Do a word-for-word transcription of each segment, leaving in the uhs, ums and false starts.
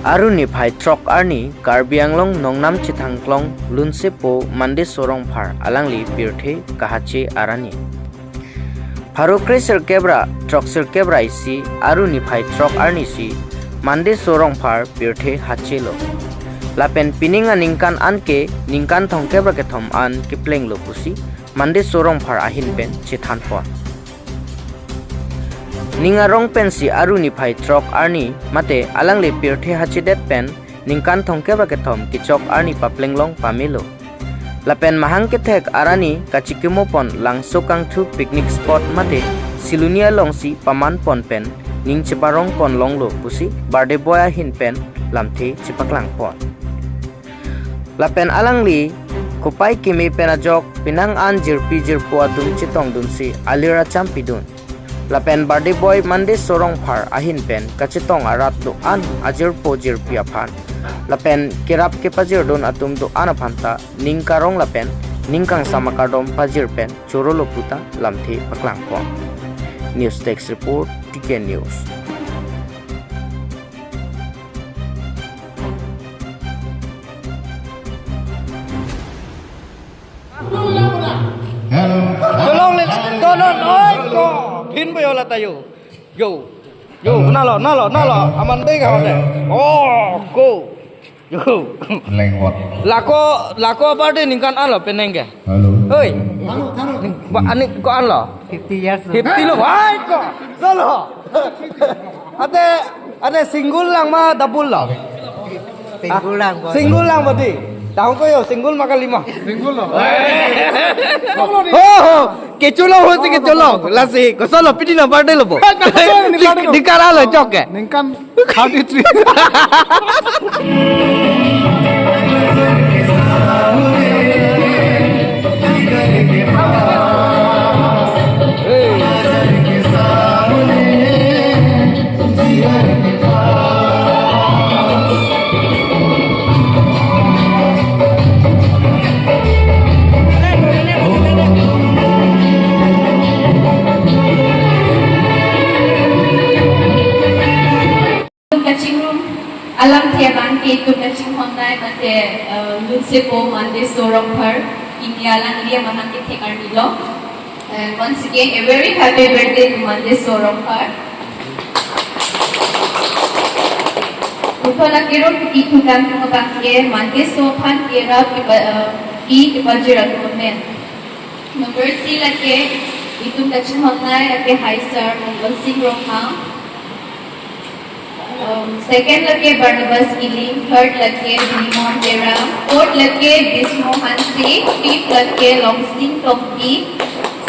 Aru niphai throk arni Karbi Anglong Nongnam Chithangklong Lunsepo Mandeso Rongphar alangli pirthe kahache arni. Pharo kre sirkep ra throk sirkep ra isi Aru niphai throk arni si Mandeso Rongphar pirthe hachelo. Lapen pining aningkan anke ningkan thomkep ra kethom an keplenglo pusi Mandeso Rongphar ahin pen chethanpon. Ning arong pensi Aru niphai throk arni mate alangli pirthe hachedet pen ningkan thomkep ra kethom kechok arni paplenglong pamelo. Lapen mahang kethek arni kachikimopon Langso Kangthu picnic spot mate Siluni alongsi pamanpon pen ning cheparongpon longlo pusi birthday boy ahin pen lamthe chepaklangpon. Lapen alangli kopai keme pen ajok penang an jirpi jirpo atum chetongdunsi alir acham pidun. Lapen birthday boy Mandeso Rongphar ahin pen kachetong arat do-an ajirpo jirpi aphan lapen kerap kepajirdun atum do-an aphan ta ning karong lapen ning kangsam akardom pajir pen chorolo puta lamthe paklangpon. News Desk Report, T K News. Hello. Tolong le, tolong, oi, ko. Phin boyo la tayo. Yo. Yo, nalo, nalo, nalo. Aman dega hote. Oh, ko. Yo. Lengwat. Lako, lako birthday ningkan alo peneng ke. Hello. Oi. Ba, ani ko alo. Fifty years. Fifty lo, wai ko. Solo. Ate, ate single lang ma double lo? Single lang, boy. Single lang bodi. Tahu ko yo, single ma kalima. Single lo. Ho, ho. Kecho lo, ho si kecho lo. Lasi, kosolo pidi na birthday lo bo. Birthday lo. Di kara lo chok ke. Ningkan thirty-three. Kachingrum alamthe abang ke itum kachinghonnei mate, eh, Lunsepo Mandeso Rongphar, pini alangli amahang kethek arni lo. And once again, a very happy birthday to Mandeso Rongphar. Puthot lake ro kuti thudam tum abang ke Mandeso aphan kerap kepa-, eh, kepajir atum amen. Number three lake itum kachinghonnei lake High Sir Mongol Sing Ronghang. Um, second lake Barnabas Kiling, third lake Bilimon Terang, fourth lake Bismo Hanse, fifth lake Longsing Tokbi,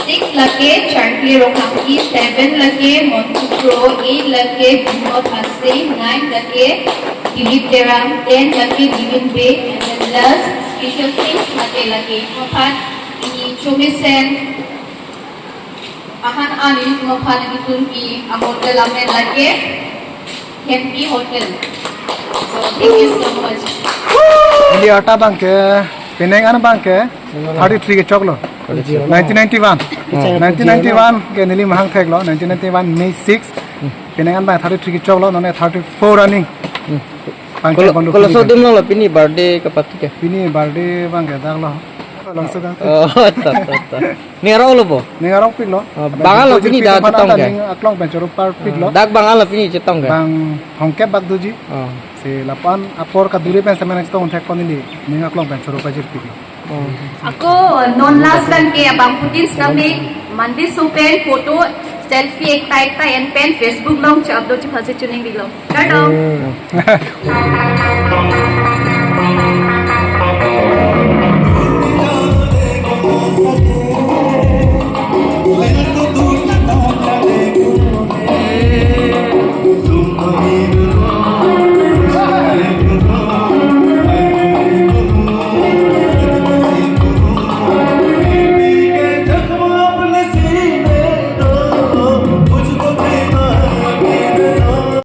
sixth lake Charkli Ronghangpi, seven lake Montu Kro, eight lake Bimot Hanse, nine lake Dilip Terang, ten lake Divin Bey, and the last special thanks lake lake Mopat ini Chomisen Ahan ani mo phan itum pi a hotel amen lake Hempi Hotel. So thank you so much. Neli arta abang ke, penang an abang ke thirty-three kechoklo. Nineteen ninety-one. Hmm. Nineteen ninety-one ke neli mahang theklo, nineteen ninety-one May six. Penang an abang thirty-three kechoklo, nonke thirty-four running. Hmm. Abang ke Kolo-, bang koloso dum lo pini birthday kapatu ke? Pini birthday abang ke dak lo. Langsung kan. Oh, ta, ta, ta. Ning arong lo bo? Ning arongpiklo. Oh, bang an lo pini dak chetong ke? Ning aklong pen choro parpiklo. Dak bang an lo pini chetong ke? Bang thomkep bak doji. Oh. Si lapu-an apor kaduri pen semen chetong thekpon neli. Ning aklong pen choro pajirpiklo. Oh. Ako non last abang ke abangphutin sitame Mandeso pen photo selfie ekta ekta en pen Facebook along che-upload chephan si choningrilo. Kardom. Hmm.